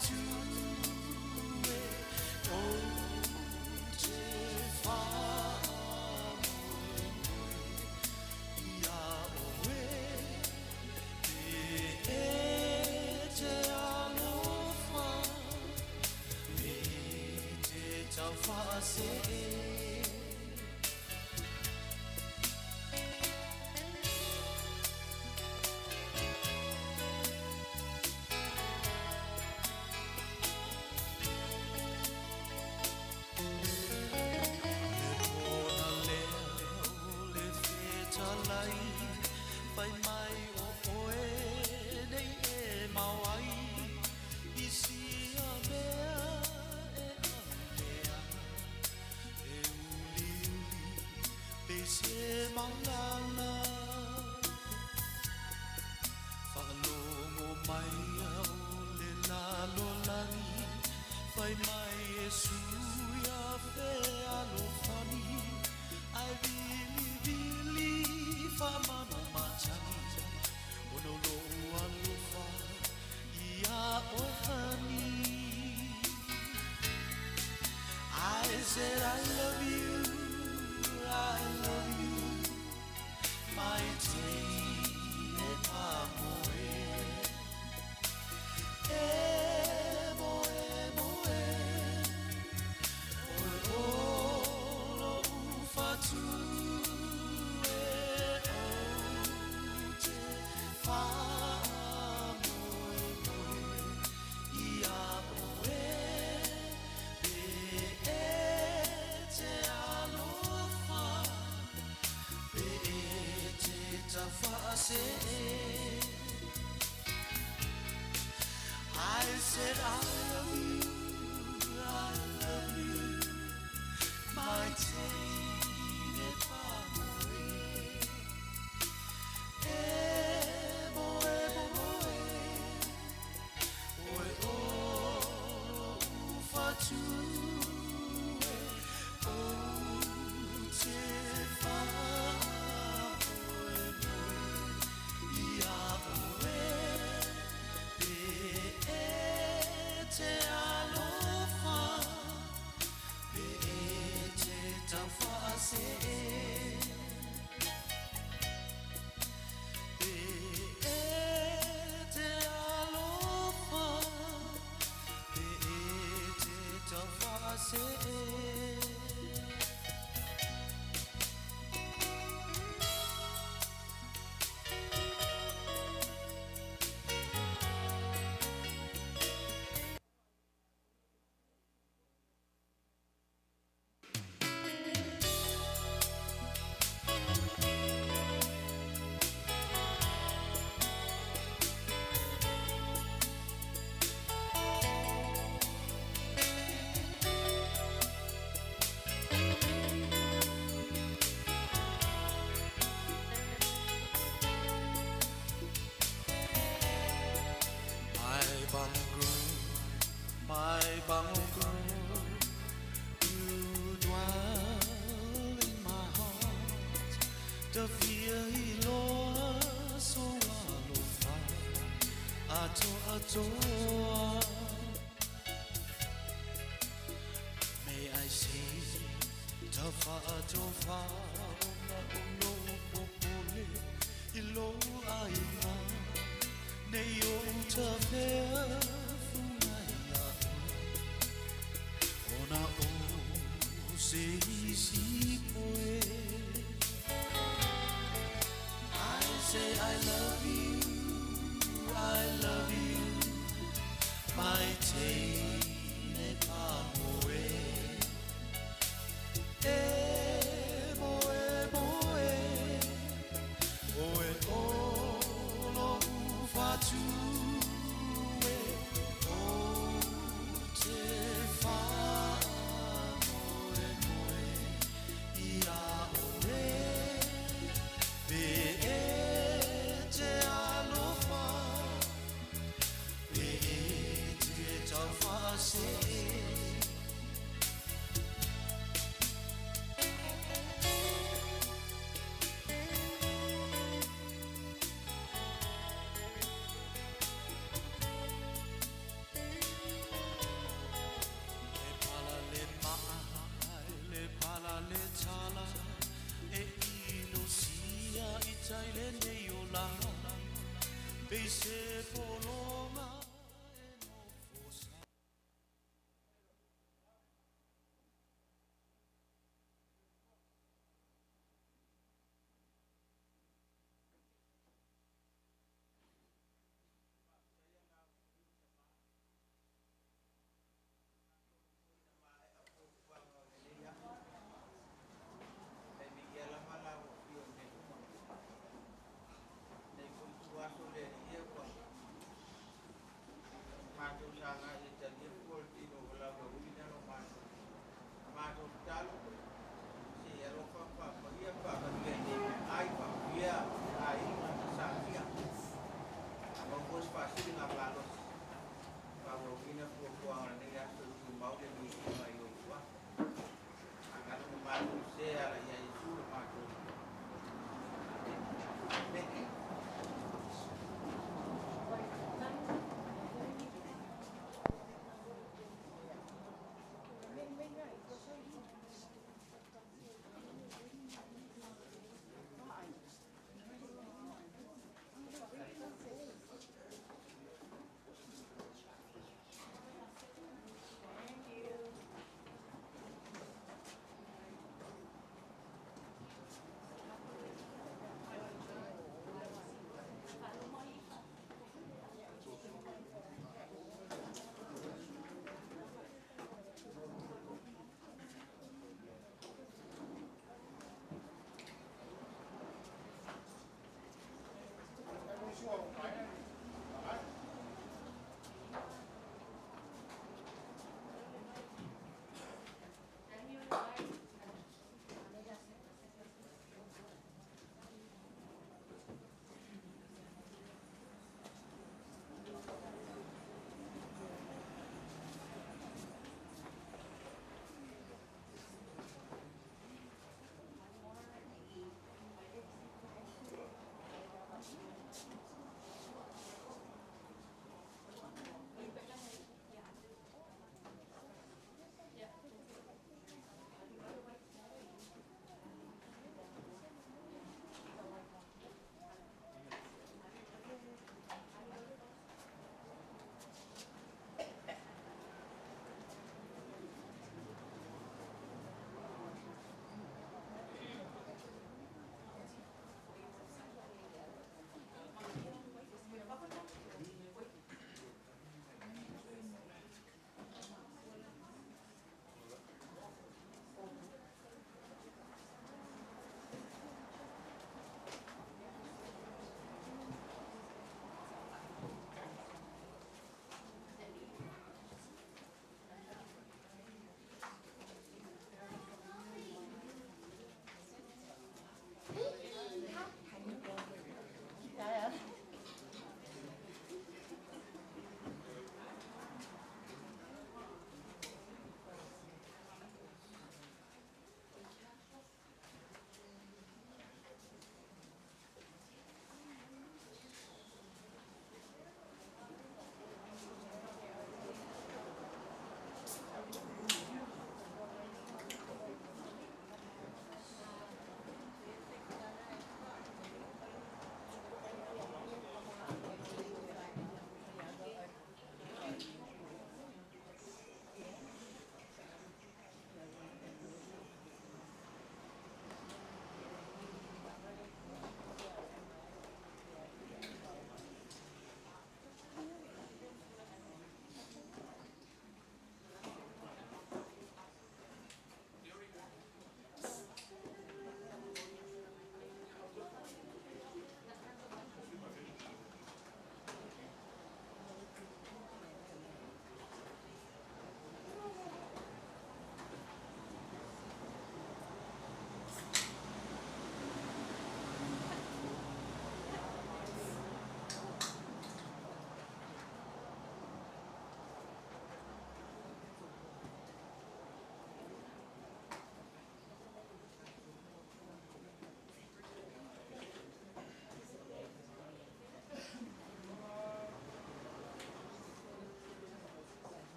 fatu e o te whaamoe ia oe pe e te alofa pe te tauwhaase. Le pona lea o le fetalai, fai mai o oe nei e mau ai i sia mea e aulea e uliuli pe se maulala. Faalogo mai au le lalolagi, fai mai e sui a fealofani, ae vilivili faamanu matagi ona o lou alofa iā oe honey. I said I love you, I love you, my teine pamoe. E moe moe, oe olo ufatu e o te whaamoemoe ia oe pe e te alofa pe e te tauwhaase. I said I love you, I love you, my teine pamoe. E moe moe, oe olo ufatu e o te whaamoemoe ia oe pe e te alofa pe e te tauwhaase. Pe e te alofa pe e te tauwhaase. My bongo girl, my bongo girl, you dwell in my heart. Te fia iloa so alofa, atoa atoa. May I say, tafa atofa ona o lou popole i lou aiga nei o tafea fungai ia oe ona o se isi poe. I say I love you, I love you, my teine pamoe. E moe moe, oe olo ufatu e o te whaamoemoe ia oe pe e te alofa pe e te tauwhaase. se pologa e nofo sa.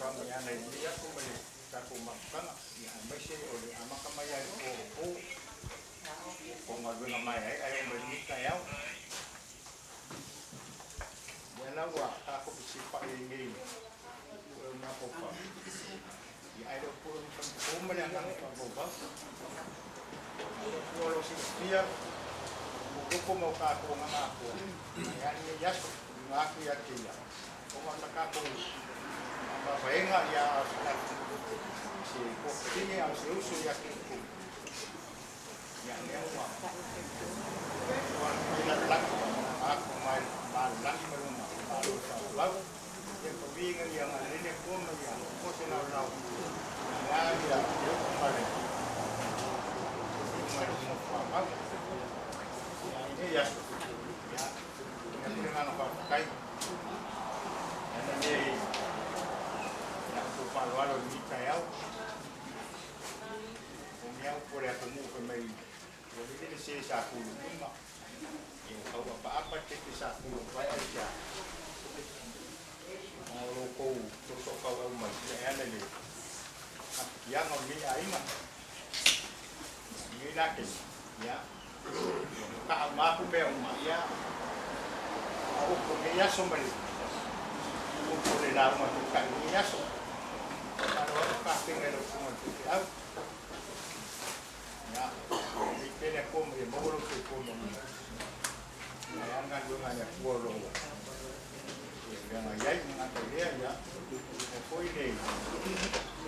Faamanuiaga i lenei aso ma le tatou mafutaga, ia aemaise o le amata mai lava i le po o o galuega maeaea e oo mai i lenei taeao. Lea la ua tatou fesilafai ai nei i le pue o mafaufau, ia ae le o pue o matagi ma le agaga faavauvau. A o le Atua o lo o silafia o loko ma o tatou agaga atoa, ae a lenei aso, tuuina atu ia te Ia, ona o le tatou faamavaega ia a o se toafafine a o se uso ia te outou. Ia lea ua ua mai lalolagi atu mai malolagi ma lona malo faavavau. Ia paviga ia agalelei le Atua ma ia maua se laolao aua ia le upu ma le ma le nofoamau. Ia i lenei aso, ia, ia le agaga faafetai. Ana nei ia outou faaaloalo i lenei taeao. O mea upu a le atunuu fai mai ua lele le se sa tulu i luma. Ia ua tau apaapa le pepe sa tulu atu ai aisea. Ona o lo outou soosootaua mai ia e ala i le atiaga o lenei aiga. Lenei la taimi, ia, ua taa uma atu mea uma, ia, a o upu o lenei aso ma le upu o le lauga taitai o lenei aso. Malo atu tapena i lau Susuga i le Faifeau. Ia, lelei pea le Atua ma ia maua lou soifua manuia. Ae a le galuega a le Atua o lo o feagai ai, e gata i lea, ia, maua foi le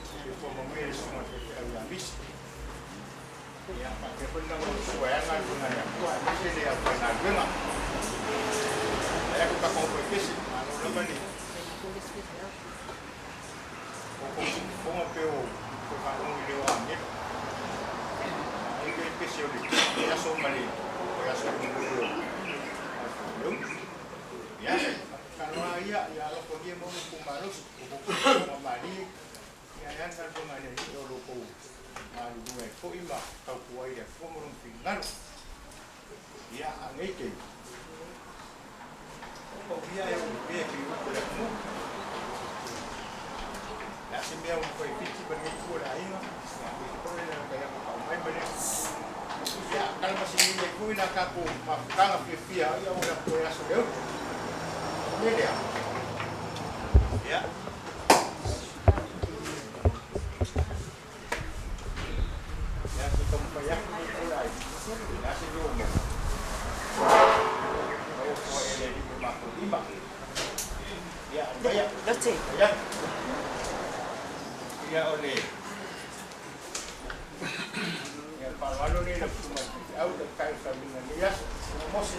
soifua manuia i le Susuga i le Faifeau ia Misi. Ia, faapea foi le lagolagosua ai a le galuega a le Atua, aemaise le aufaigaluega. Ae a ko tatou Efesi, malo lava le outou siufofoga pe o toe faalogo i leo o agelu. Ai le pese o le aso ma le aso mulimuli o Leumi. Ia, tatalo lava ia, ia alofagia maua lo outou malosi, o outou siufofoga malie, ia e a le galuega a le Alii o lo outou galulue ai foi ma tautua ai i le Atua ma Lona finagalo. Ia, a o nei taimi, o pau ia e umi pea ke upu o le atunuu. Le a se mea ua mafai e fiti ma lenei itu o le aiga, ia, aemaise foi le kai ako tau mai ma le ia, kala masini ai foi la tatou mafutaga fiafia ia o le apo e aso le utu. O le lea. Ia. Ia, se taumafai atu nei po le aiga. Le a se leo o maua. Lau afua e le alii o matou lima. Ia, maia. Maia. Ia, o le Ia, faaaloalo lea i lau susuga i le faifeau, taitai o le failauga i lenei aso. Susuga Mose.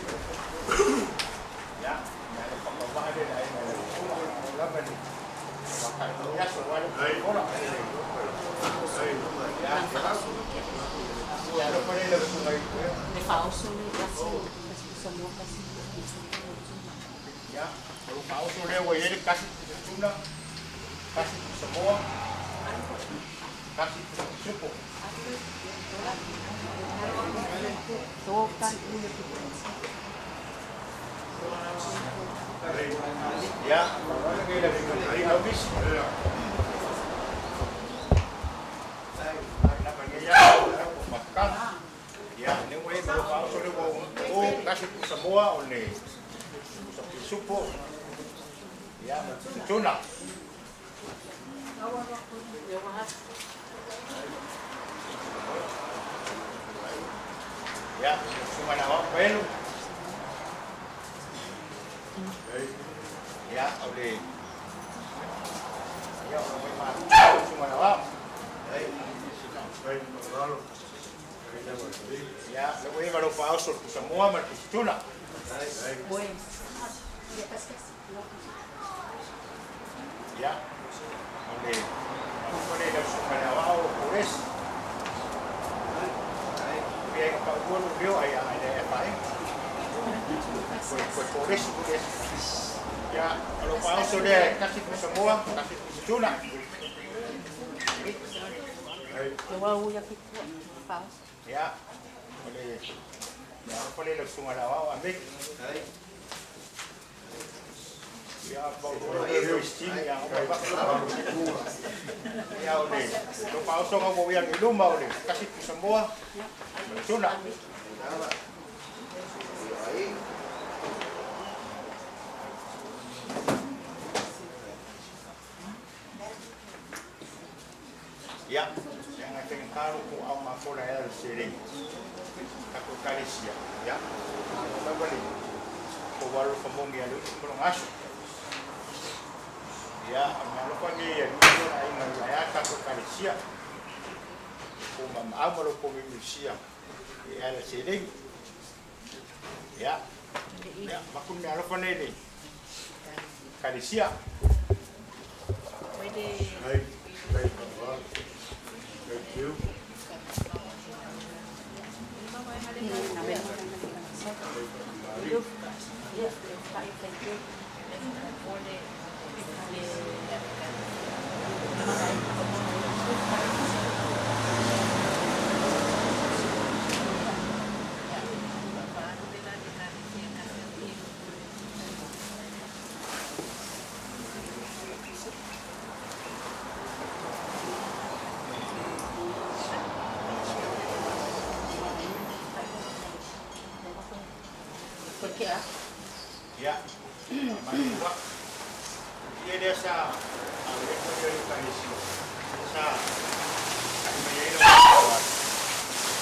Ia, ia le faatauvaa lea i le aiga i lau susuga, o lava le tauatai i lenei aso, aua le ola. Ia, ia alofa lea i lau susuga i Ia, o lo faaoso lea ua i ai le kasi tuna, kasi Samoa, kasi Supo. Ia, ai Elvis. Ia, lea ua i ai ma lo faaoso lea ua o kasi Samoa o le Supo. Ia, ma tuna. Ia, susuga i le Aoao Paelo. Ia, o le ia, o le mai susuga i le Aoao. Ia, le ua iva lou faaoso le pusamoa ma le pusatuna. Ia, o le mafuta lea i lau susuga i le Aoao o Koresi. Pei ai na paulua lou leo ai a le FAM. Koe Koresi, Koresi. Ia, o lou faaoso lea e tasi pusamoa, tasi pusatuna. Ia, o le alofa lea i lau susuga i le Aoao, Ameki. Ia o le lo paosoga ua ui age i luma o le kasi Pusamoa ma le tuna. Ia, leaga e faigata lo outou aoga fola e ala i le seleni tatou Ekalesia. Ia, ua lava le tou alolofa moni ia le usu ma lona aso. Ia, o le meaalofa lenei a alii ma lona aiga ia ae a tatou Ekalesia. Lo outou maamaau ma lo outou miumisia e ala i le seleni. Ia, ia, avatu le meaalofa lenei i le Ekalesia. Hey, hey, thank you. Ia, faamalulu atu. Ia lea sa ave ai foi le Ekalesia, lea sa ta'i mai ai lau faaaloalo.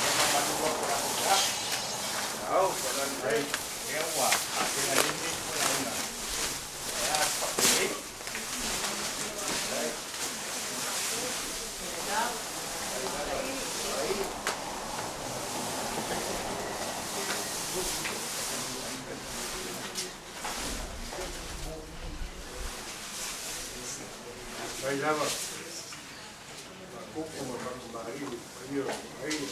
Ia faamalulu atu o lako te aso. Ai, lea ua tapena lelei lenei tulaga e a faapenei. Mai lava Fakupu ma Fakumaali'i i le paia o aiga.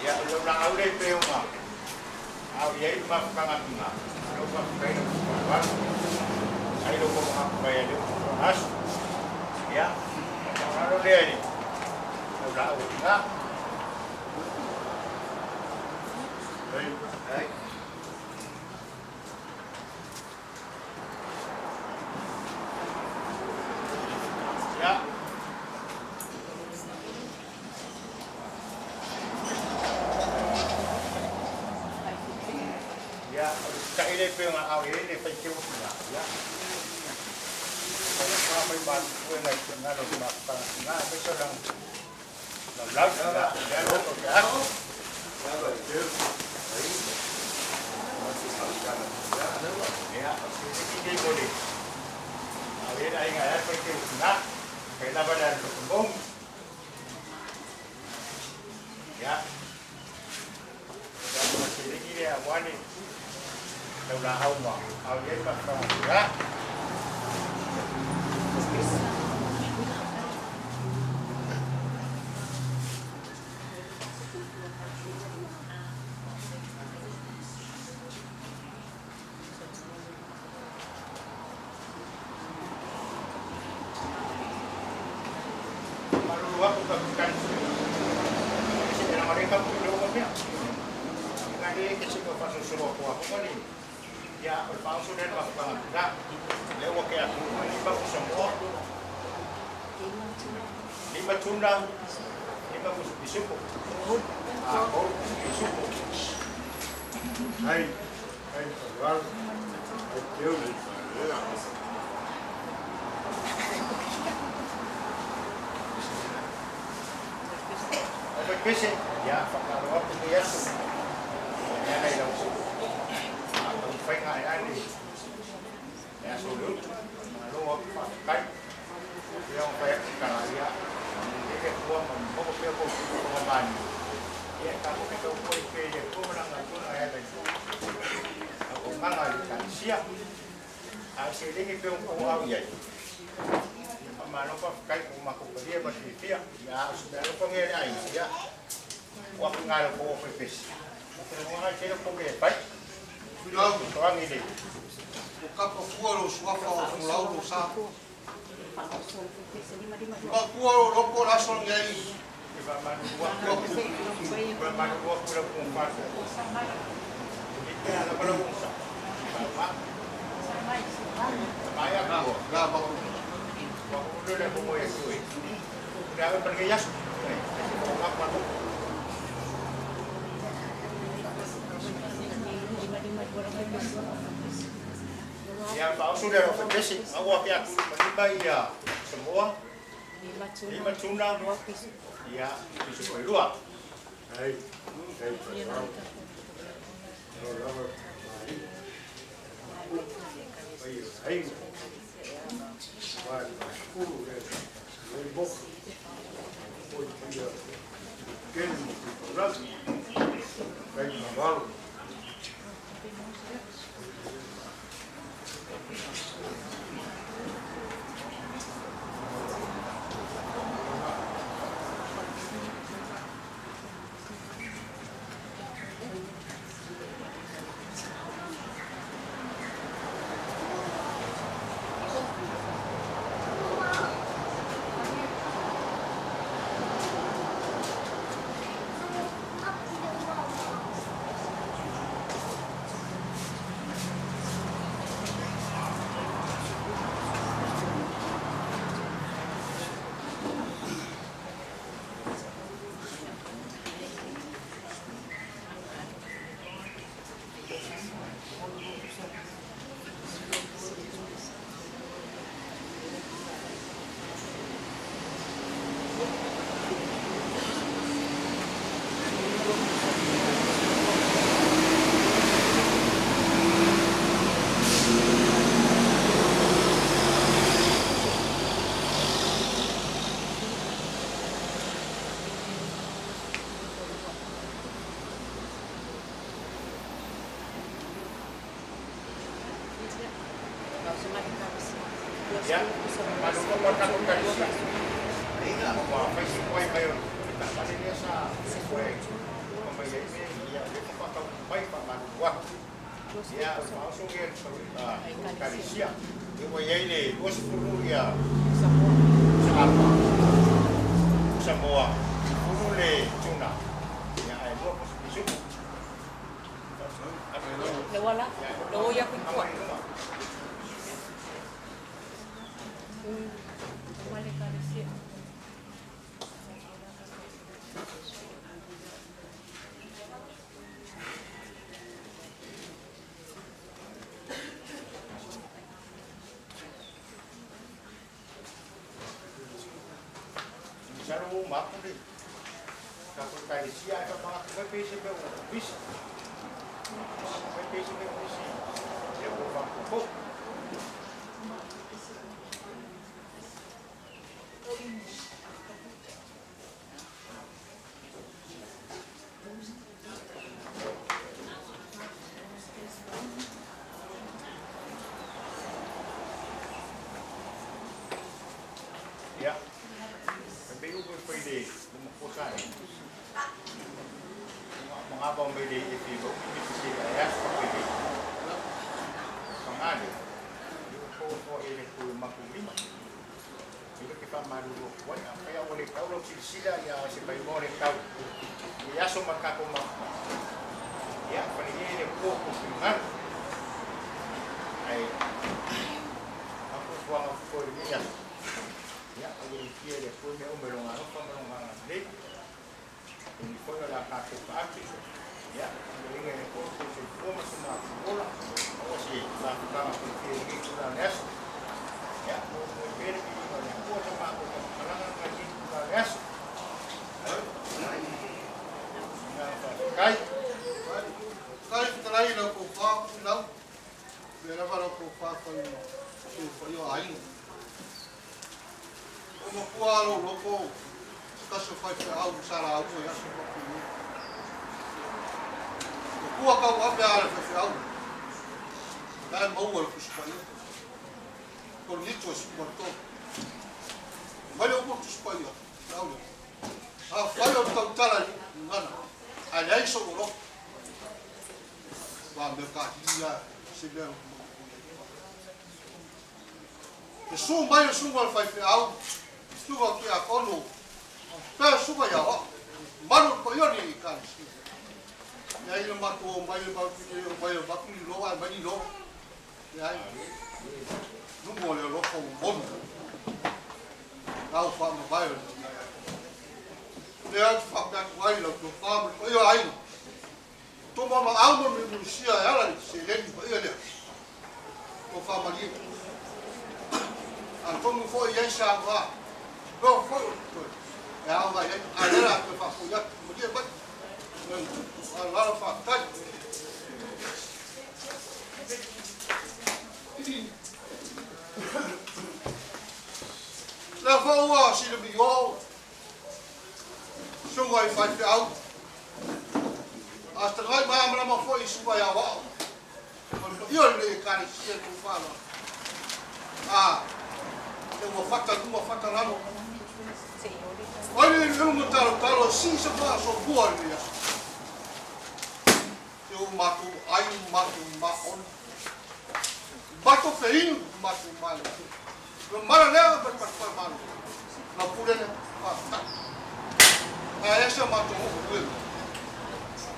Ia, o lau laau lea i pei ona ao i ai le mafutaga atu i ina, o lau faafetai i lau faaaloalo, ai lou komohatu mai ai lea ua lona aso. Ia, o le faaaloalo lea i lau laau atu i ina. Ia. Ia, o le ta'i lea pei ona ao i ai le faitio atu i ina. Ia, o le mai malu i finagalo o le mafutaga atu i ina, aemaise o lana laulau, ia, lea lo te aso. Ia, o se lenei mo le ao i ai le aiga e a le faitio atu i ina. Fai lava le alolofa moni. Ia, o le seleni lea aua le taulaau ma ao i ai le mafutaga atu i ina. Malulu atu ka kani. Se era mare ka ku leo mea. Nga le ke se ko faso solo ko ko mani. Ia o le pauso le mafutaga atu i ina. Lea ua ke atu mai lima pusa moa. Lima tuna, lima pusa pisupo. Ah, tolu pusa pisupo. Hey, hey, faaaloalo. Thank you. O le pese, ia, whakaro atu nei aso. E ana i lau taumafaiga e ale le aso o le utu. Malo atu faafetai. Pea ona fai atu tala, ia, e le Atua ma maua pea kou tuutuuga maliu. Ia, e tatou te tautua ai pea i le Atua ma lana galuega e ala i auaunaga a le Ekalesia. A o seleni pea ona tou au i ai, ia faamalo faafetai ua matou talia ma le fiafia. Ia, a o se meaalofa lenei a le aiga, ia, tuu atu i ina i la outou aufaipese. Ou te lagona ai tele tou le fai. Tuilau, Fesoasoani i le ua kapa fua lou suafa o folau lou sa. Matua lou loto o le aso lenei. Ia faaoso le alofetesi aua ke atu ma lima ia Samoa lima tuna ia piso failua. Ai, ai, ai, lo lava mari. Ai, ai, vai, skuru, le bok. Oi, ia, ken mo ki paulaki. Kai mavalo. Ia malolo mo tatou kalisia ua faisi koai mai o le taavale lea sa foe ma mai ai mea ia o lea faatoa mai faamalulu atu. Ia faaoso ia kalisia ia ua iai le 20 ia saapa Samoa 10 le tuna ia ae lua pisupu. Lewala, lewo ya kuikua. Misalo o mapu le tatou ekalesia ae faapagatu mai pe se mea ua pisi mai pe se mea ua pisi ia ua faapopo. Ia pei upu e fai le makosa e magava mai le e fi mo mi se ai as pa pe pangale i o po po e le ku ma ku lima i le ke fa malu ro wa ya pa ya o le tau lo sila ya se pai mo le tau i aso ma ka ko ma ya pa le le ko ko fi ma ai a ko wa ko le ya ia o le fia le foi me o me longa fa me longa le ni foi la ka ko pa ki ia le nge ko ko se ko ma se ma ola o se la ka ko fia ni ko la nes ia o mo pere ni ko le ko sa ma ko ka la ka ni ko la nes kai Kai fetalai i lau tofa lau, lea lava lau tofa fai ma soifua o aiga. O matua lou loto se tasi o faifeau sa lauga i aso faapenei. O tua tauave lava a le faifeau, la e maua i le Tusi Paia. Korinito e 13. Mai le upu o le Tusi Paia, le au lea. Afai o le tautala i gagana, ae leai sou alofa, aua mea tahi lava se mea ou te maumau ai. E su mai le susuga i le faifeau, susuga o Tiakono, Fea suka ia o. Malu pa ia ni ka si. Ia ina matou mai le mau ni o mai o matou ni loa mai ni loa. Ia lumo le loko monu. Lau fa ma vai o le lea fa pa ku ai lau to fa ma pa ia ai. To ma ma au mo mi musia e ala le se le ni pa ia le. To fa ma li. A tomu fo ia sa wa. No fo to. E au vai a le la to fa fu ia mo dia ba. A la fa tai. La fa ua si le mi o. Sunga i whai whiau. A te ngai maa marama foi i sunga ia wao. O le ia le kare sia tu whāna. A, te ua whata luma whata lalo. Ai le lunga talo talo si sa wha so bua le aso. Te o mātou ai mātou ma on. Mātou wheinu mātou māle. Lo mara lea pa pa pa malo. La pure le pa ta. A esa mātou o ue.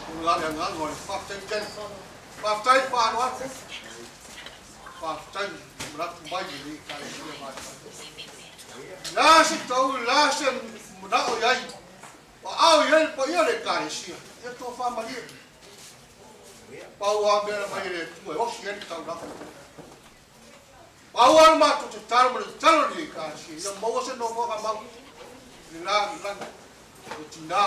O la le ngā ngā fa te ken. Fa tai fa no. Fa tai mratu mai ni ka le mai. La se tau la se mna o iai. O au iai pa ia le ka sia. Ia to fa mali. Pau a mea mai le tu e osi e tau la. Pau a mātou te taro ma le taro ni ka sia. Ia maua se no ka mau. Le la la. O tina.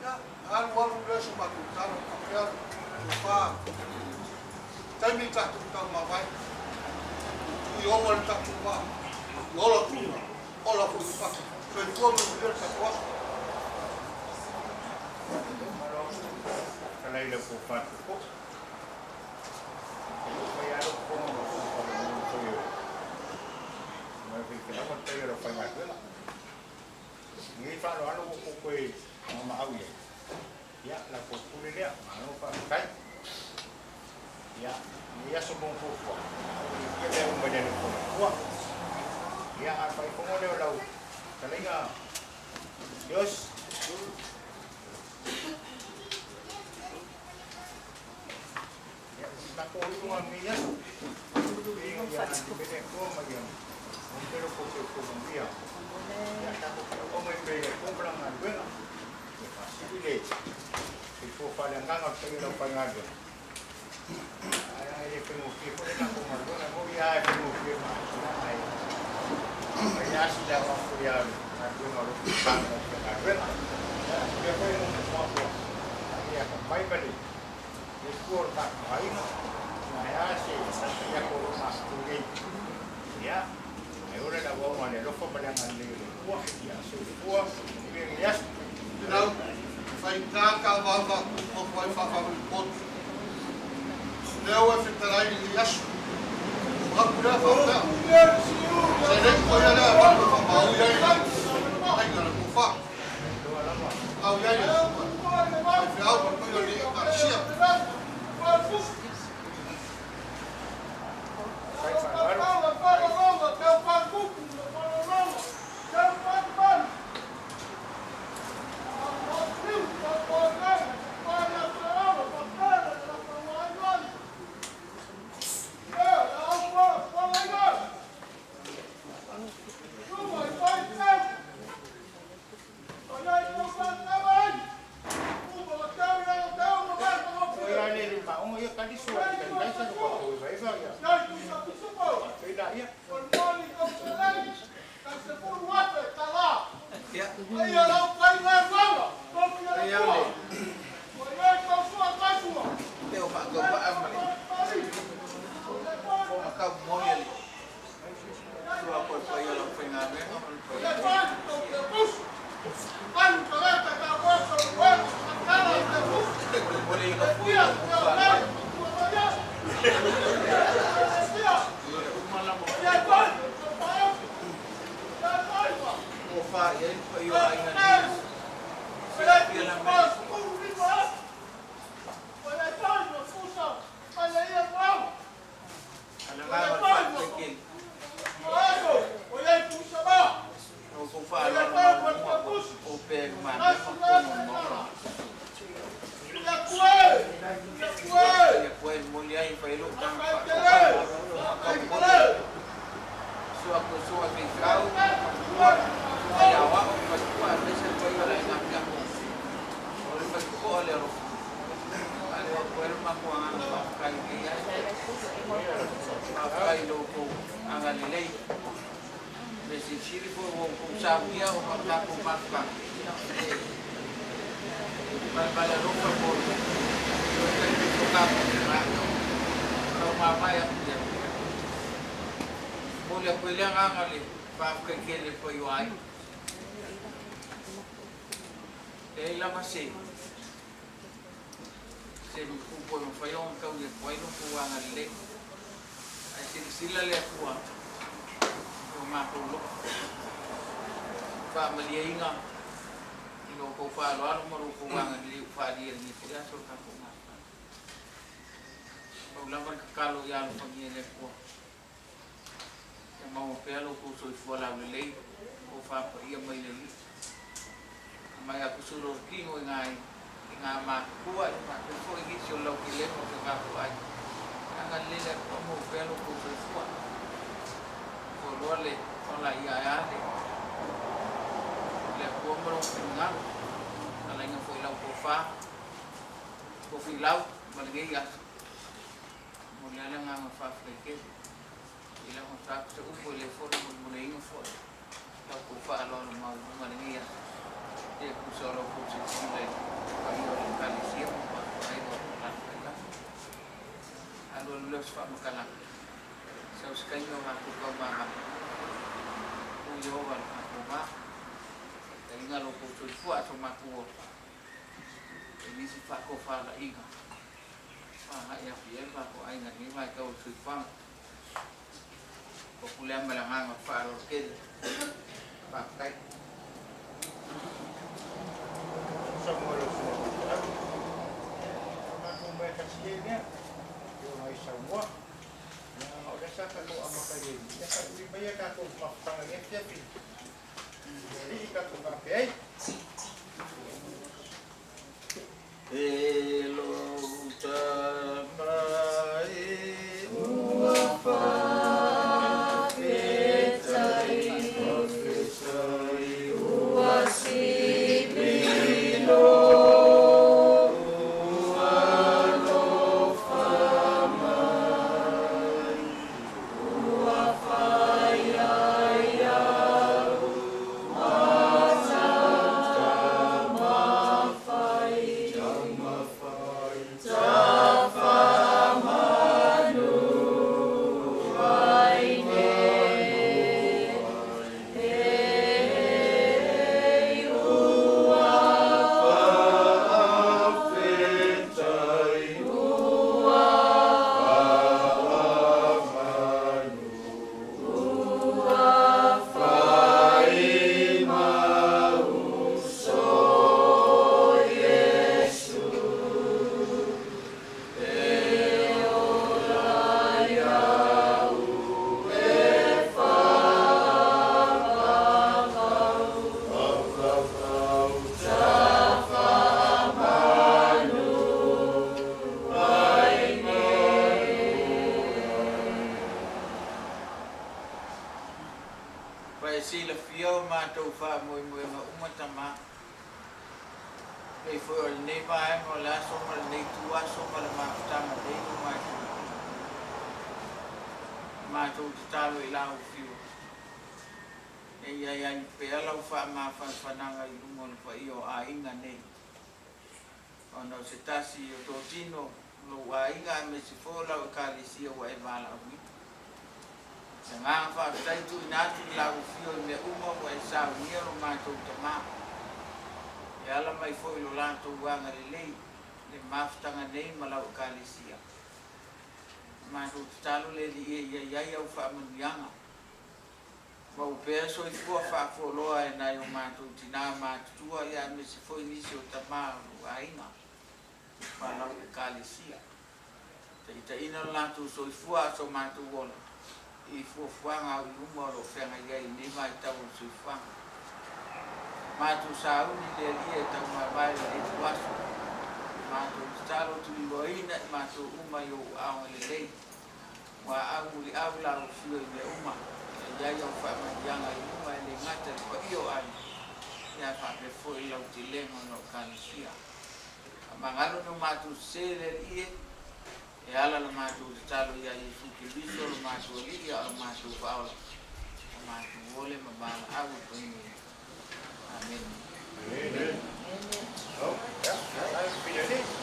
Ia alu alu le so mātou taro ka pea. O fa. Taimi tātou tau mawai. I o le tātou wā. I ola tuna. Ola fo i paka. So i tua me le tātou aso. Ka lai le po fa ko. E lo fa ia lo ko mo ko ko mo ko yo. Ma fi ke la ko te ro fa ma ko la. Ni fa lo alo ko ko e ma ma au ye. Ia la ko pule lea ma no fa kai. Ia ni aso bon fo fo. Ia le o mai le ko. Ua. Ia a fa ko mo le lau. Kalinga. Dios. Ia ta ko i nga mi ia. Ia ni pe ko ma ia. O pero ko se ko mo ia. Ia ta ko ko mo pe ko bra nga buena. Ia fa si le. I fo fa le nganga pe lo pa nga do. Ai e pe mo ki ko le na ko ma do na mo ia e pe mo ki ma. Ai. Ai si da wa fu ia na do no ro pa na na buena. Ia ko mo mo ko. Ia ko mai ba le. Le ko ta ai no. Na ia si sa ia ko ma tu le. Ia. Ai ora la wa ma le lo fo pa le nga le le. Ua ia so ua ni ia. Lau whai kākā wāwā o whai whawhau i potu. Leo e whitarai i aso. O haku lea whapea. Se rei ko ia lea whapea whapau ia i ai ngā ko wha. Au ia ia sua. Ai whiau pa koia le e karasia. Ia le le ma o ia ka di sua ka ka sa ko ko vai vai ia. Ia ia. Teo fa go pa amale. Fo ma ka mo ye le. Sua ko pa yo la fa nga me ma pa yo. Ole ka fu yo fa. O fa ye pa yo ai nga ni. Fia la me. Ana nga ma fa te ke. O ko fa la ma. matou agaga faafetai i lenei aso. Faafetai i lo outou agalelei. O le silisili foi ua outou saunia ona o le tatou mafutaga, e malevale alofa mo le taimi o tatou lau mavae atu ia. Momoli atu ai le agaga o le faafetai tele i le paia o aiga. Leai lava se se upu e mafai ona taui atu ai lo outou agalelei. Ae silasila le Atua i o matou loto, faamalieina i lo outou faaaloalo ma lo outou agalelei ua faaalia i lenei foi aso o le tatou mafutaga. Pau lava le tatalo ia alofagia e le Atua, ia maua pea lo outou soifua laulelei, o faapaia mai le Alii. Aumai atu sulu o le tino i ngā matutua i faapea foi nisi o le lautelega o si o tatou aiga. Agalelei le Atua maua pea lo outou soifua. Fualoa le ola ia ae a le Atua ma lona finagalo. Talaiga foi lau tofa, tofilau ma lenei aso. Mo le ale agaga faafetai tele. I lau sa se upu e le fono molemoleina foi lau tou faaaloalo maualuga i lenei aso. E tusa o lau tou silasila i le paia o le Ekalesia ma matou aiga o lo o alaalatai lava. Alualu lea o se faamatalaga, sau se taimi o matou taumamanu, o Ieova le matou va. Taitaiga lo outou soifua a so matou ola, e nisi faatofalaiga agai atu i ai le matou aiga i lenei vaitau o le soifuaga. O pule ma le agaga o le faaaloalo tele. Faafetai. Samoa lo sina au. Matou mai tasi e lea. Yo mai Samoa. Na o le sa ka amata i le sa ui mai ka ko mafutaga le fiafi. Le ka ko ka pe ai. E lo tama e ua faafetai, ua sipilo, ua alofa mai, ua fai ai au ma taumafai, tafamanu ai nei, e ua Faafetai, ua faamanu, ua fai mauso Iesu e ola ia'u e faafafau, faafafau, tafamanu ai nei. Pa e silafia o matou faamoemoega uma tamā. Pei foi o lenei vaega o le aso ma lenei tuaso ma le mafutaga nei o matou. Matou tatalo i lau afio. E ia ai pea lau faamafanafanaga i luga o le paia o aiga nei. Ona o se tasi o totino lou aiga aemaise foi o lau Ekalesia ua e valaauina. Se agaga faafetai tuuina atu i lau afio i mea uma ua e saunia lo matou tamā. E ala mai foi lo latou agalelei le mafutaga nei ma lau Ekalesia. Matou tatalo le Alii e ia i ai au faamanuiaga. Maua pea soifua faafualoa e nai o matou tinā matutua ia aemaise foi nisi o tamā o lou aiga ma lau Ekalesia. Taitaiina lo latou soifua a so matou ola i fuafuaga au i luma o lo o feagai ai i lenei vaitau o le soifuaga. Matou sauni le Alii e taumavae lenei tuaso. Matou tatalo tuliloaina i matou uma i ou aoga lelei. Ua au muliau lau afio i mea uma. E i ai au faamanuiaga i luma e le gata i le paia o aiga. Ia faapea foi lau telega o lau Ekalesia. Faamagalo ni o matou sese le Alii e. E ala la matou tatalo ia Iesu Keriso lo matou Alii a o lo matou Faaola, o matou ole ma valaau e paina ia. Amene. Ja, ja,